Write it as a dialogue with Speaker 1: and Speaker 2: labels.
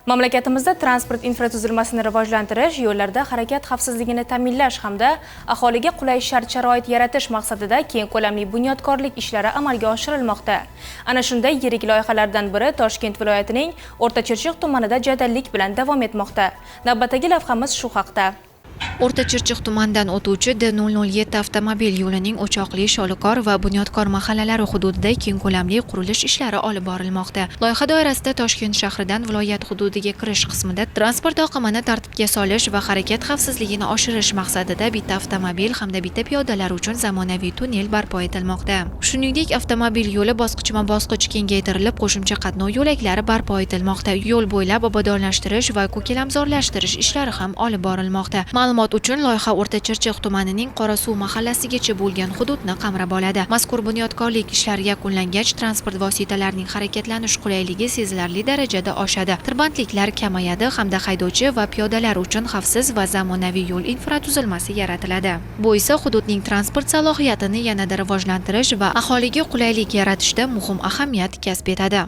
Speaker 1: Mamlakatimizda transport infratuzilmasini rivojlantirish, yo'llarda harakat xavfsizligini ta'minlash hamda aholiga qulay shart-sharoit yaratish maqsadida keng ko'lamli bunyodkorlik ishlari amalga oshirilmoqda. Ana shunday yirik loyihalardan biri Toshkent viloyatining O'rta Chirchiq tumanida jadallik bilan davom etmoqda. Navbatdagi lavhamiz shu haqda.
Speaker 2: O'rta Chirchiq tumanidan o'tuvchi D007 avtomobil yo'lining O'choqli, Sholikor va Bunyodkor mahallalari hududida keng ko'lamli qurilish ishlari olib borilmoqda. Loyiha doirasida Toshkent shahridan viloyat hududiga kirish qismida transport oqimini tartibga solish va harakat xavfsizligini oshirish maqsadida bitta avtomobil hamda bitta piyodalar uchun zamonaviy tunnel barpo etilmoqda. Shuningdek, avtomobil yo'li bosqichma-bosqich kengaytirilib, qo'shimcha qatnov yo'laklari barpo etilmoqda. Yo'l bo'ylab obodonlashtirish va ko'kalamzorlashtirish ishlari ham olib borilmoqda. Ma'lumot uchun, loyiha O'rta Chirchiq tumanining Qorasuv mahallasigacha bo'lgan hududni qamrab oladi. Mazkur bunyodkorlik ishlari yakunlangach, transport vositalarining harakatlanish qulayligi sezilarli darajada oshadi. Tirbandliklar kamayadi hamda haydovchi va piyodalar uchun xavfsiz va zamonaviy yo'l infratuzilmasi yaratiladi. Bu esa hududning transport salohiyatini yanada rivojlantirish va aholiga qulaylik yaratishda muhim ahamiyat kasb etadi.